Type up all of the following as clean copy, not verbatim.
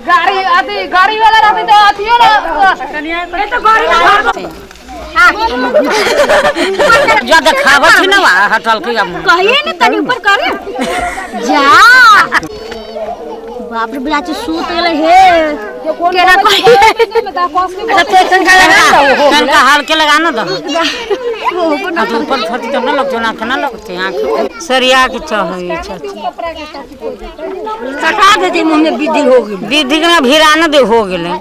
गाड़ी अथी गाड़ी वाला रहते तो अथियो ना ए तो गाड़ी ना जो देखावत छी ना हटल के कहिए ना तनी ऊपर करे जा। बाप रे बलाचे सूत गेले हे केना कहिए। अच्छा तो तनका लगा तनका हल्के लगाना दो ऊपर छती तब ना लगतो ना खाना लगते आंख सरिया के चढ़े सटा देते मुंह में विधि हो गेल विधि के ना भिराना दे हो गेले।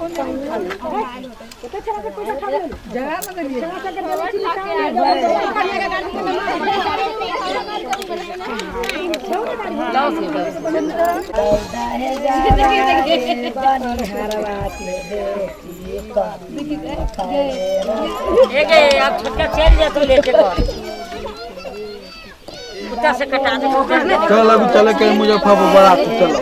अब छोटका चल जा तो लेके कुत्ता से कटा दे। चल अभी चले के मुजफ्फरपुर बारात चलो।